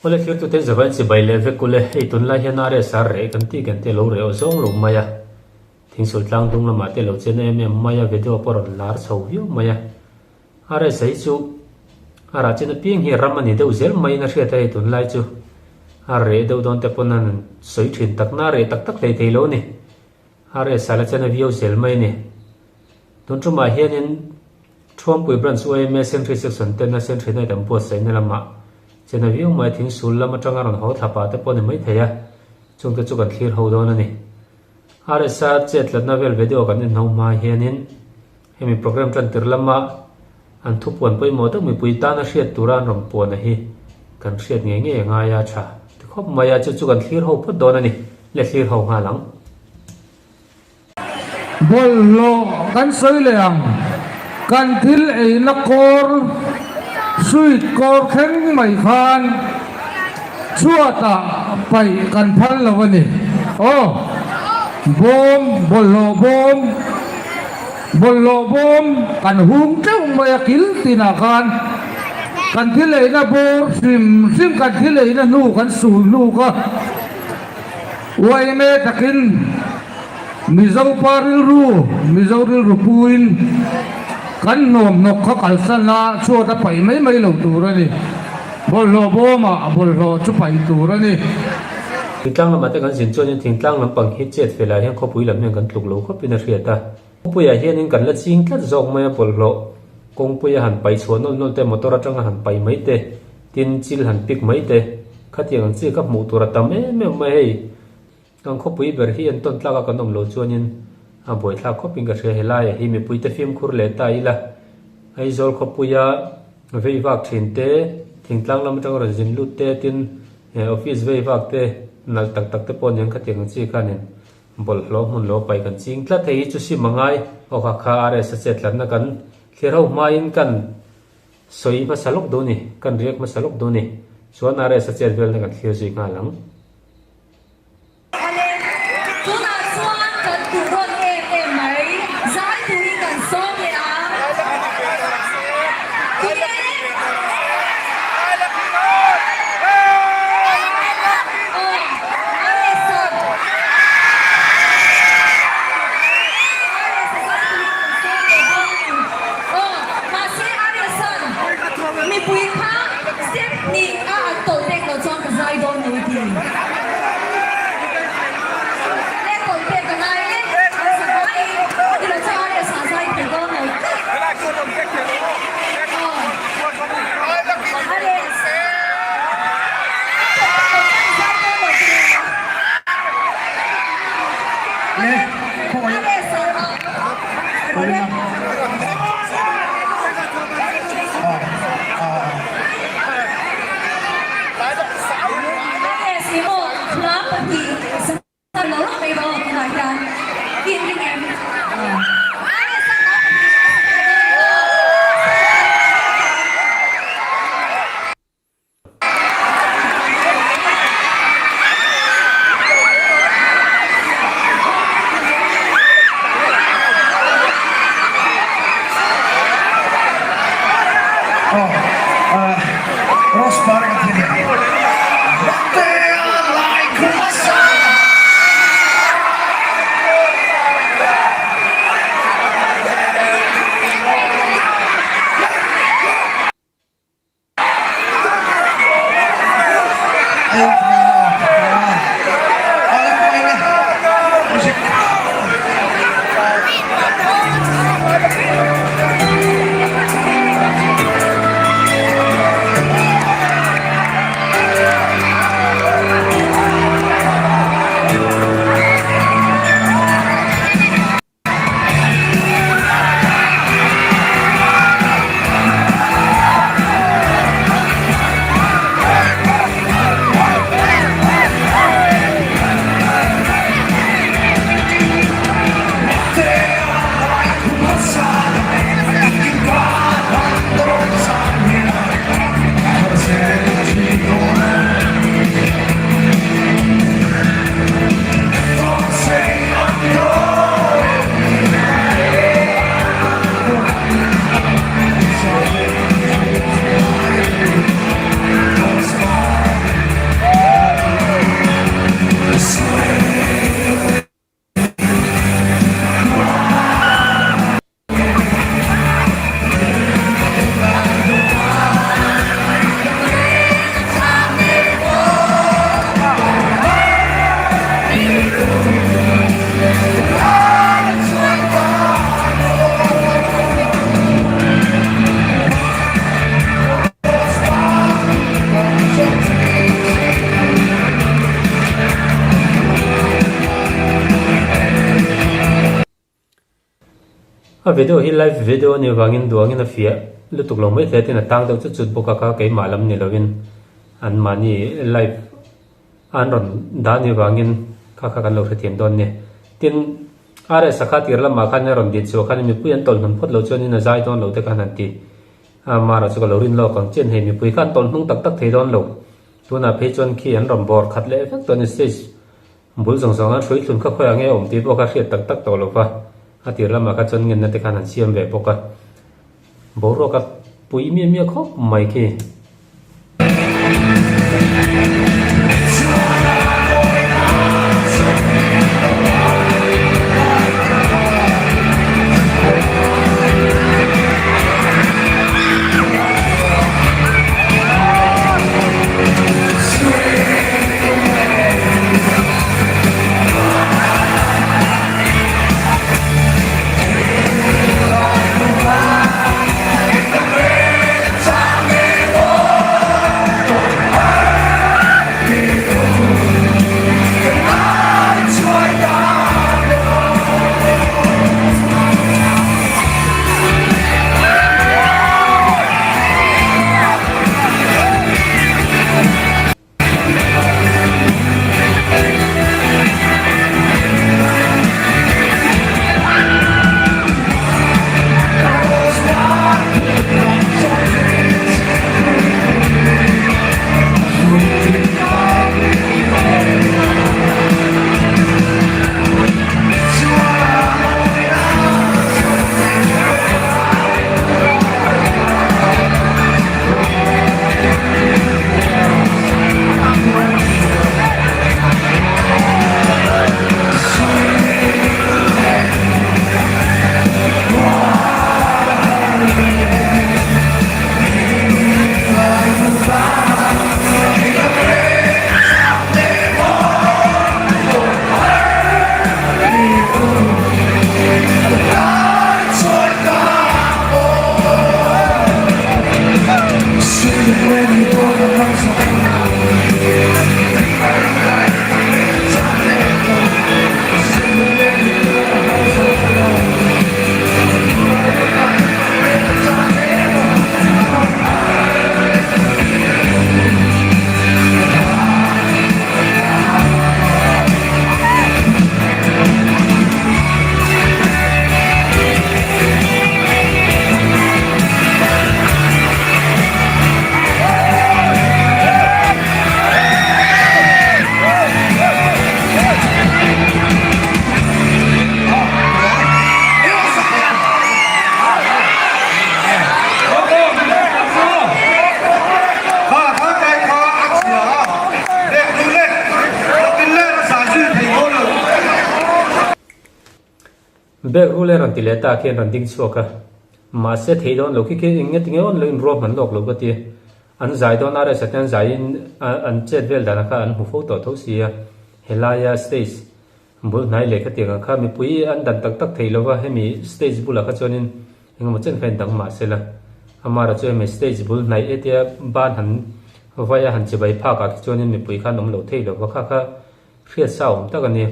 Awle thirtute zavain chibai leh vek ule, hei tunlai hian RSR reh kan tih kan te lo reh aw zawng lo mai a, Thingsul tlang dung lamah te lo chen em em mai a, video pawh rawn lar chho viau mai a. RSA hi chu a rah chin apiang hi ram a ni deuh zel maiin a hriat a, hei tunlai chu a reh deuh dawn te pawn an sawi thin tak na, a reh tak tak hlei thei lo a ni. RSA la chen a viau zel mai a ni. Tun tumah hianin Thuampui Branch yma Sentry Section tena Sentry Night an buatsaihna lamah chena viau mai thingsul lam atanga rawn haw thla pah te pawh a ni maithei a, chungte chu kan thlir ho dawn a ni. RSA chetlatna vel video kan en ho hma hianin hemi program tan tir lama an thupuan pawimawh deuh mipui tana hriat tura an rawn puan a hi kan hriat ngei ngei a ngai a tha ti khawp mai a, chu chu kan thlir ho phawt dawn a ni, le thlir ho nghal ang. Bawlhhlawh kan sawi leh ang. Kan thil eina kawr, sweet kawr thleng mai khan chhuatah paih kan phal lo a ni. Aw, bawm, bawlhhlawh bawm, bawlhhlawh bawm kan hung teuh mai a kil tinah khan kan thil eina bawr hrim hrim kan thil eina hnu kan sul hnu kha uaime takin Mizo pa rilru, Mizo rilru puin kan hnawm hnawk kha kalsan a, chhuat a paih mai mai lo tur a ni. Bawlhhlawh bawmah bawlhhlawh chu paih tur a ni. Thingtlang lamah te kan zin chuanin thingtlang lampang hi chet felah hian khawpui lam hian kan tluk lo khawpin a hriat a. Khawpuiah hianin kan la ching tlat zawk mai a bawlhhlawh kawngpuia han paih chhuah nawlh nawlh te, motor atanga han paih mai te, tin chil han pik mai te, khatiang ang chi kha hmuh tur a tam em em mai hei. Kan khawpui ber hi an tawn tlak a kan awm lo chuanin a buaithlak khawpin ka hria helaiah hi mipuite fimkhur leh ta ila Aizawl khawpuia vei vak thin te thingtlang lam atanga rawn zin lut te tin office vei vak te nalh tak tak te pawh nen khatiang ang chi khanin bawlhhlawh hmun lo paih kan ching tlat hei hi chu sim a ngai aw kha kha RS a chetlatna kan thlir ho hmain kan sawi hmasa lawk duh a ni kan riak hmasa lawk duh a ni chuan RS a chet velna kan thlir zui nghal ang. Awle, tunah chuan kan duh rawn em em mai, zai turin kan sawm leh ang. Tunge? Aw, Alex-a. Alex-a zai turin kan sawm leh dawn a ni. Aw, mahse Alex-a'n mipui kha step hnih a an tawlh pek loh chuan ka zai dawn lo i ti. Le tawlh pek a ngai e, an za vai i, a ti lo chuan RS ah zai thei dawn lo tlat. Aw, RS, an tawlh pek loh chuan i zai dawn lo ti reng a. RS ah a. A video hi live video a nih avangin duangin a fiah lutuk lo mai thei a tin a tang deuh chut chut bawk a kha keimah lam ni lovin anmahni live an rawn dah a nih avangin kha kha kan lo hrethiam dawn a ni. Tin, RS a kha tir lamah khan a rawn din chhuah khan mipui an tawlh hnun phawt lo chuanin a zai dawn lo te khan han ti. A mara chu ka lo rin lawk ang chian hei mipui kha an tawlh hnung tak tak thei dawn lo. Tunah phei chuan khi an rawn bawr khat leh vek tawh a ni stage bul zawng zawng an hrui thlun kha khawiah nge a awm tih pawh kha hriat tak tak tawh lo va. A tir lamah kha chuan ngenna te khan an siam ve bawk a. Boruak a pui miah miah khawp mai khi. Bag rul e rawn ti leh ta khian rawn ding chhuak a, mahse thei dawn lo khi khi eng nge tinge awn lo inruah hman lawk lo ka ti. An zai dawn a rest ah te an zaiin an chet vel dan kha an hmu fo tawh tho si a, helaia stage bul hnai leh khatiang ang kha mipui an dan tak tak thei lova hemi stage bulah kha chuanin engemaw chen kha in dang mahse la amara chu hemi stage bul hnaih hetia ban han vaia han chibai phak ah khi chuanin mipui kha an awm lo thei lova kha kha Hriat sa awm tak a ni.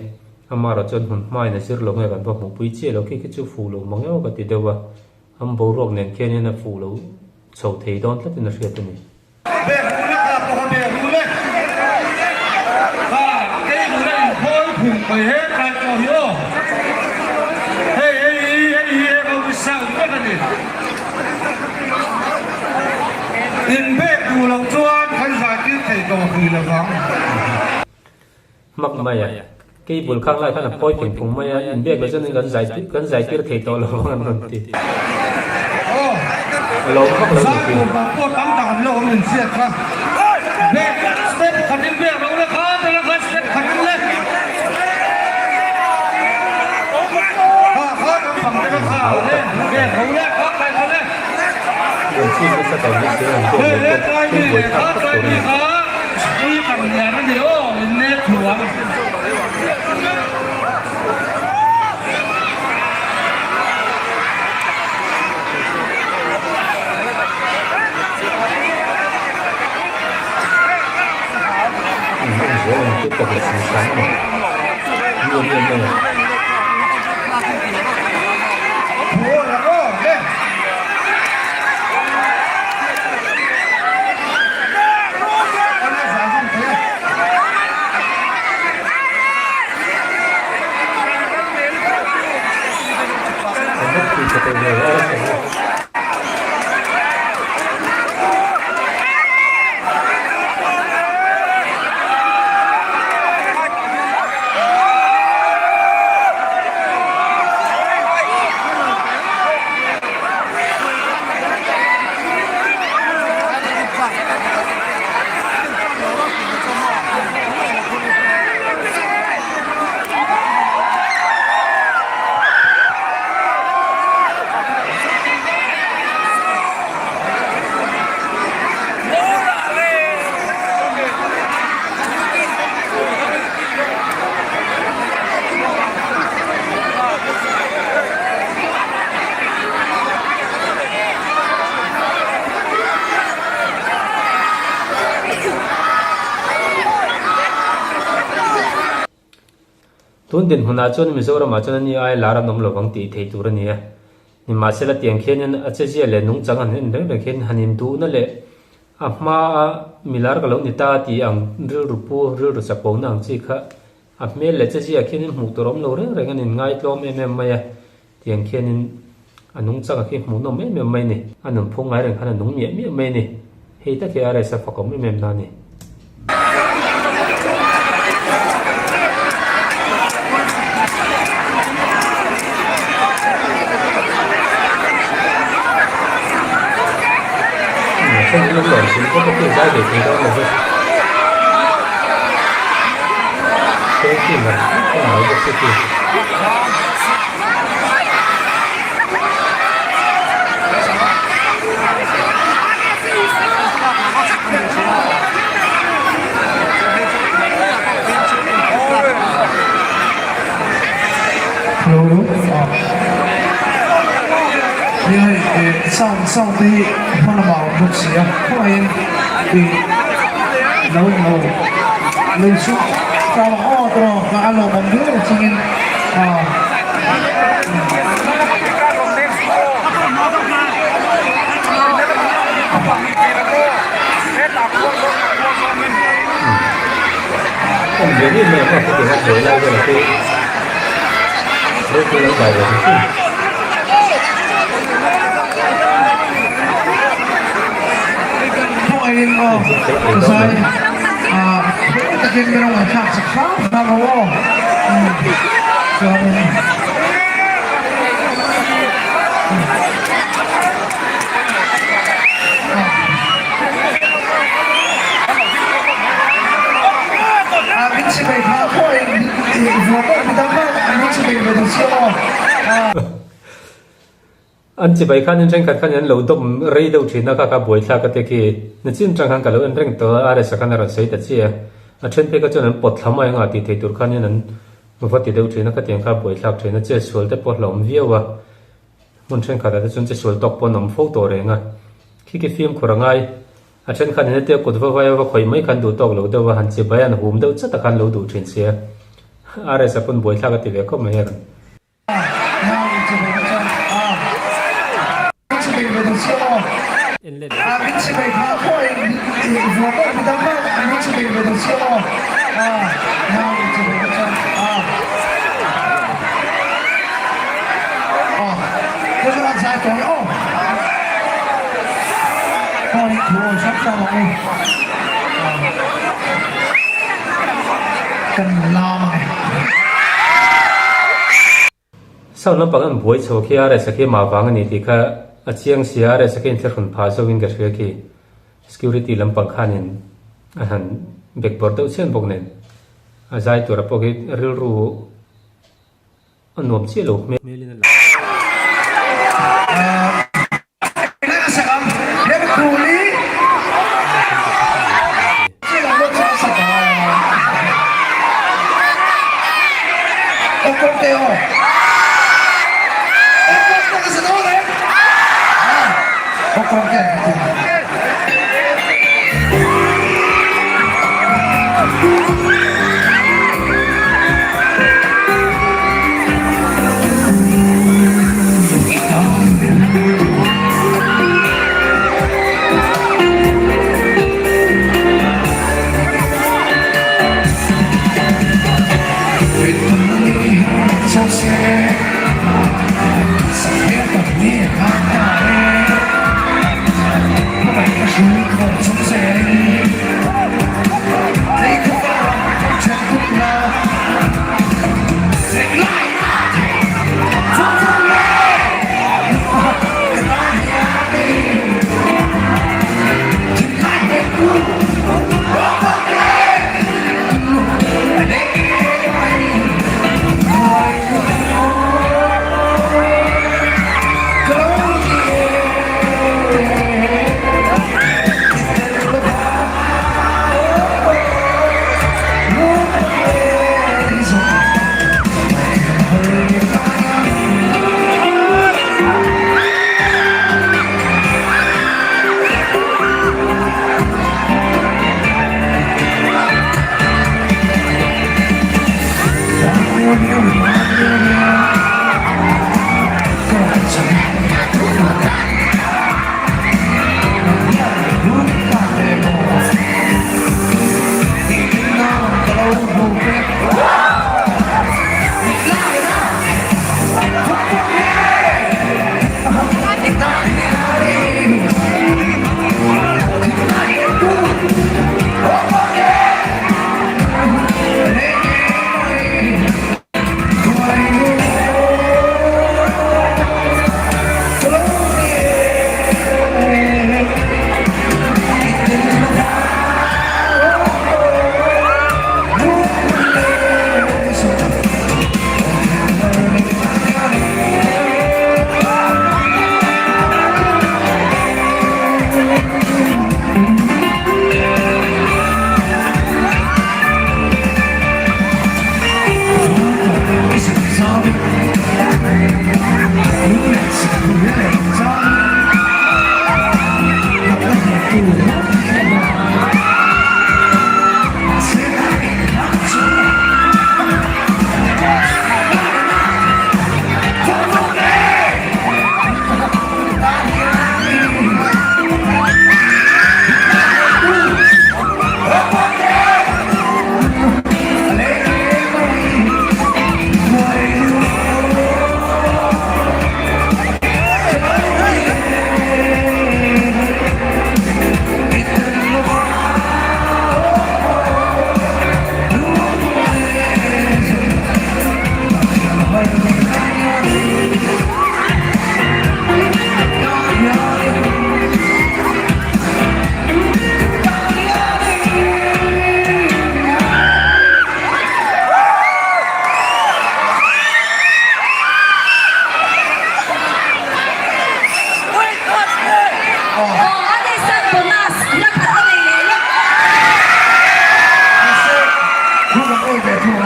Amarawh chuan hmun hmain a zir lo nge kan va hmuhpui chiah lo khi khi chu fuh lo mang emaw ka ti deuh a, an boruak nen khian hian a fuh lo chho thei dawn tlatin a hriat a ni. Bek rule kha pawh a bek rule kha kei rule in khawi phung mai he kai tawh hi aw hei hei hi hei hi heng ho hi sound vek a ni in bek duh loh chuan kan zai tir thei tawh hrui lovang. Hmak mai a, cable khang lai khan a phawi pheng phung mai a, inbiak leh chuan kan zai kan zai tir thei tawh lo vang an rawn ti. A lo vak lo ni khi. An chhim nasa tawh mai si a, an biak leh pawh thil buaithlak tak tur a ni. Tun dinhmunah chuan Mizoramah chuan ani ai lar an awm lovang tih thei tur a ni a. Nimahsela tiang khianin a chezia leh nungchang han en reng reng khian han induhna leh a hmaa milar ka lo ni ta tih ang rilru pu, rilru chapona ang chi kha a hmel leh chezia khianin hmuh tur a awm lo reng reng a ni, ngaitlawm em em mai a. Tiang khianin a nungchang khi hmuhnawm em em mai a ni. A nunphung ngai reng khan a nung miah miah mai a ni. Hei tak hi RS a fakawm em em na a ni. Sound sound te hi hma lamah a awm bawk si a khawihin ih lo lo lei chu tlang aw tawh a lawmawm viau chungin ah. Khawngaihin aw ka zai ah takin min lo ngaihthlak chak hram hram rawh aw chuanin. Min chimei kha khawngaihin vuah pawh midang khan min chimei ve ta chiang aw. An chibai khan in thenkhat khan an lo dawm rei deuh thin a, kha kha buaithlak a te khi nachin tang khan ka lo en reng tawh a, RS-a khan a rawn sawi ta chiah a, a then phei kha chuan an pawt thla mai anga tih theih tur khanin an va ti deuh thin a, khatiang kha buaithlak thin a, chetsual te pawh hlauhawm viau a, hmun thenkhatah te chuan chetsual tawk pawh an awm fo tawh reng a, khi khi fimkhur a ngai, a then khan in hetia kut va vai a va khawih mai khan duh tawk lo deuh a, han chibai an hum deuh chat a khan lo duh thin sia, RS-a pawn buaithlak a ti ve khawp mai a rawn. Sound lampang an buai chho khi RS a khi mah vang a ni tih kha a chiang sia RS a khi inthlahrun phah zo in ka hria khi security lampang khanin a han backboard deuh chian bawk nen a zai tura pawh khi rilru a nuam chiah lo hmel in a lang.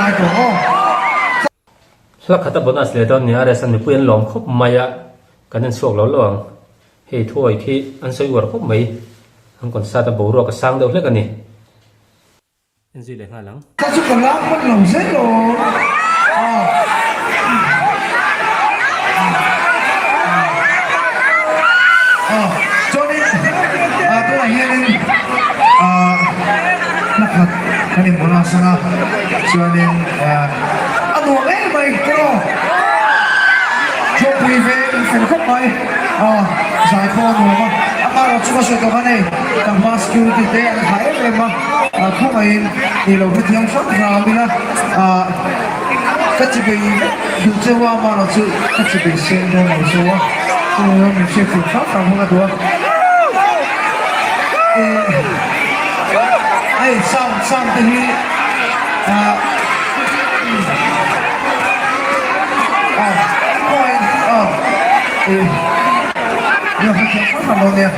ngai tawh aw. Hla khat a bonus leh dawn nia RS-a mipui an lawm khawp mai a, kan en chhuak lo lo ang. Hei thuawi khi an sawi uar khawp mai, an concert a boruak a sang deuh hlek a ni. En zui leh nghal ang. Ka chu ka lak hman lo zel aw. Chuanin tunah hianin hla khat kan inbawn a sang a, chuanin a nuam em mai tiraw. Chawpui ve in fel khawp mai. Zai pawh a nuam a, amaherawh chu ka sawi tawh khan hei kan hma security te an tha em em a. Khawngaihin ih lo hrethiam hrang hrang ila ka chi bei vek duh cheu a, amaherawh chu ka chi bei sen dawn lo cheu a, chuvangin min hriatfiah hrang hrang hmang a duh a. Hei sound sound te hi khawngaihin ih lo hrethiam hrang hrang dawn nia.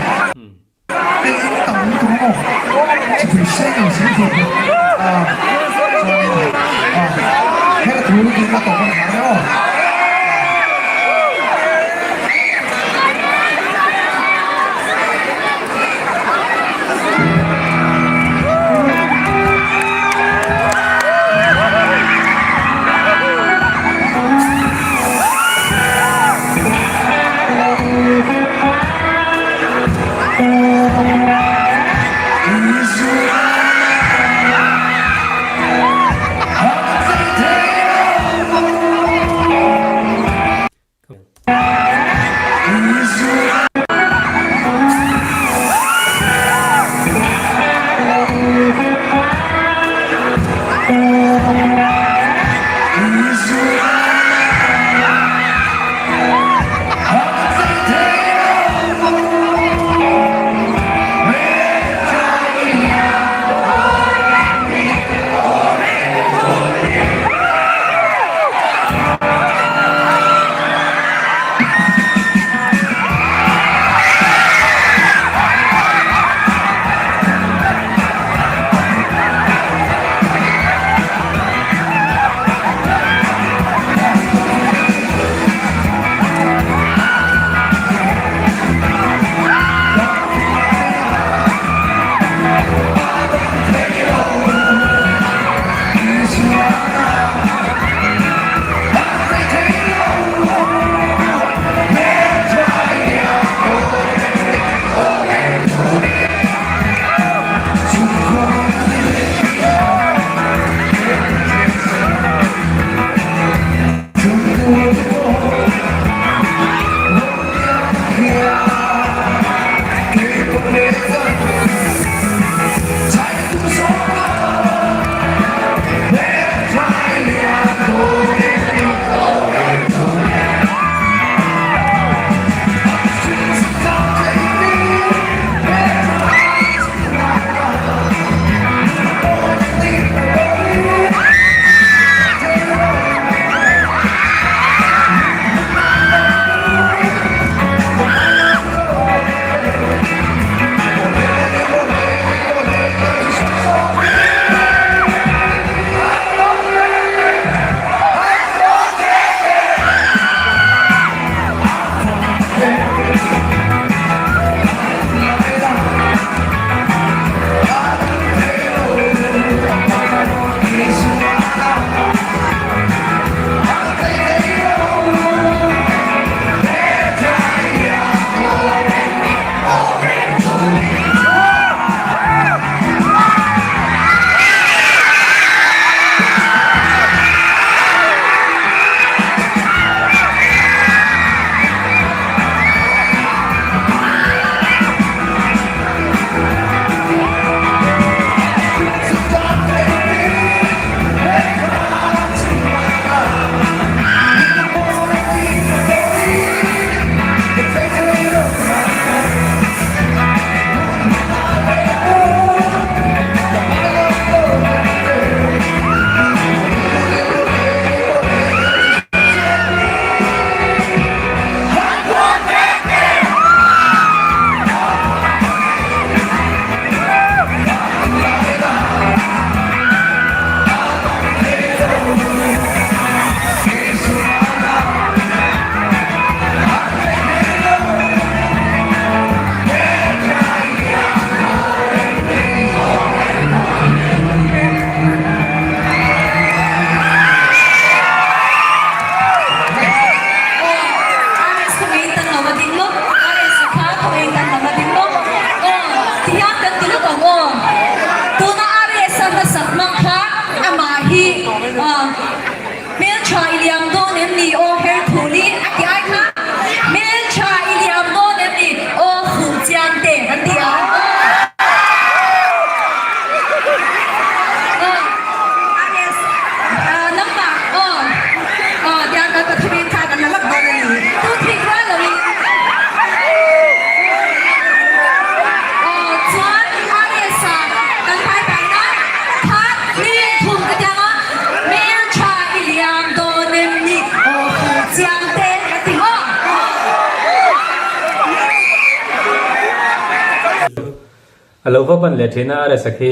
A lo va ban leh thin a, RS-a khi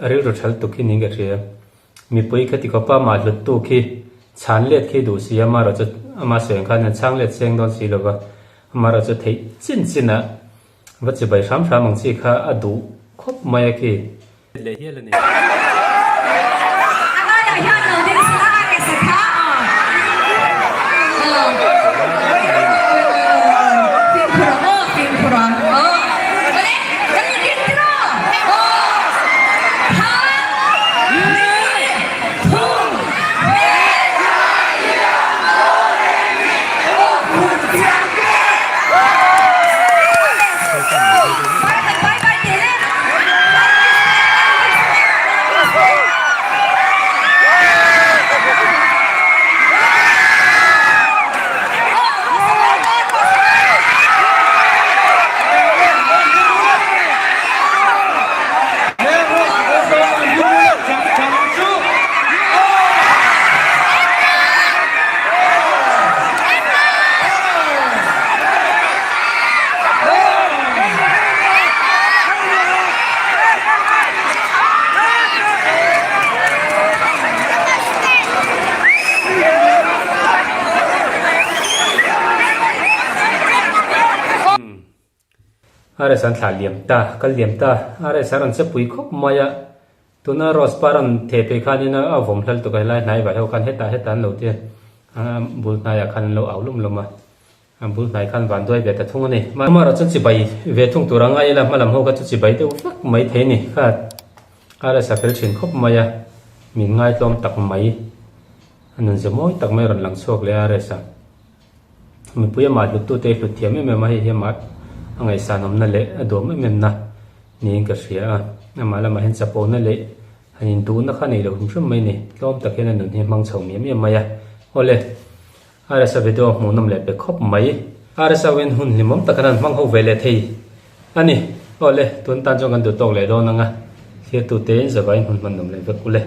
a rilru thal tuk hi niin ka hria. Mipui khati khawpa mah hluttu khi chhan let khi duh si a, amaherawh chu ama sawi ang khan an chhang let seng dawn si lova, amaherawh chu theih chin chin ah va chibai hram hram ang chi kha a duh khawp mai a khi. Leh hial a ni. A ngaiah hian lo ding sela a resa kha aw. Fimkhur ang aw, fimkhur ang aw. Awle, kan lo ding tiraw? Aw. Tha, ni, thum, he. RS an thlah liam ta, kal liam ta. RS a rawn che pui khawp mai a, tuna Rose par an theh phei khanin a vawm hlal tuk a, helai hnai vai ho khan hetah hetah an lo ti a, a bul hnaiah khan an lo au lawm lawm a. A bul hnai khan van duai ve ta thung a ni. Amaherawh chuan chibai ve thung tur a ngai ila, hmalam ho kha chu chibai deuh vek mai thei a ni. Kha RS a fel thin khawp mai a, min ngaitlawm tak mai, a nunze mawi tak mai a rawn lang chhuak leh a RS a. Mipui amah hluttute hi hlut thiam em em a, hei hi amah a ngaihsanawmna leh a duam em em na niin ka hria a. Amah lamah hian chapona leh han induhna kha nei lo hrim hrim mai a ni. Tlawm tak hian a nun hi a hmang chho miam miam mai a. Awle. RSA video hmuhnawm leh pe khawp mai. RSA win hun hlimawm tak an hmang ho ve leh thei a ni. Awle, tun tan chuan kan duh tawk leh dawn ang a, thirtute in zavaiin hun hman nawm leh vek ule.